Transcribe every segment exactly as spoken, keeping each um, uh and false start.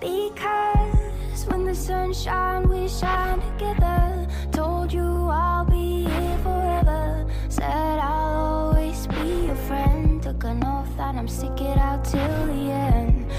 Because when the sunshine, we shine together. Told you I'll be here forever. Said I'll always be your friend. Took an oath and I'm stick it out till the end.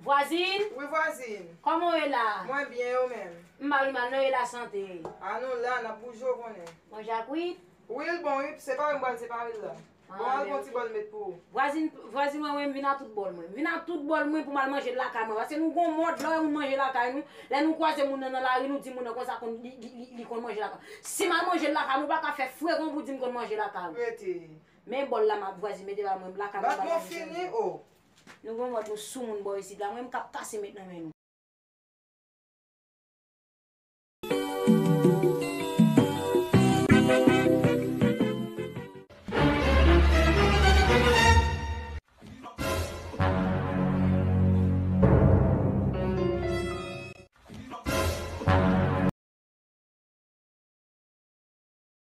Vwazin? Wi, vwazin. Kòman w ye la? Mwen byen, e ou menm? M pa pi mal non, e lasante? A nou la, n ap bouje, w konnen. Manje a kwit? Wi, l bon, wi, separe m pral separe l la. Bon, al pran ti bòl met pou ou. Vwazin, vwazin mwen, mwen, m vin a tout bòl mwen. M vin a tout bòl mwen pou m al manje l lakay mwen. Paske nou gon mòd, lè w wè moun manje lakay nou, lè nou kwaze moun nan nan lari, nou di moun nan konsa konn, li, li, li, li konn manje lakay. Si m al manje l lakay mwen, ou pa ka fè frekan pou di m konn manje lakay ou. Rete. Men bòl la, m ap vwazin mete ba mwen, m lakay mwen. Bat mwen fini, o. Nou gon mòd nou sou moun bò isit la. Mwen, m k ap kase met nan men nou.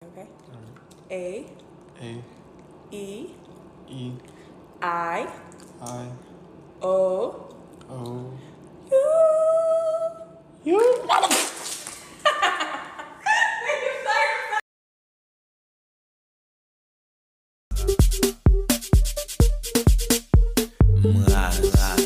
Okay. A. A. E. E. I. I. O. O. U. U. M raz.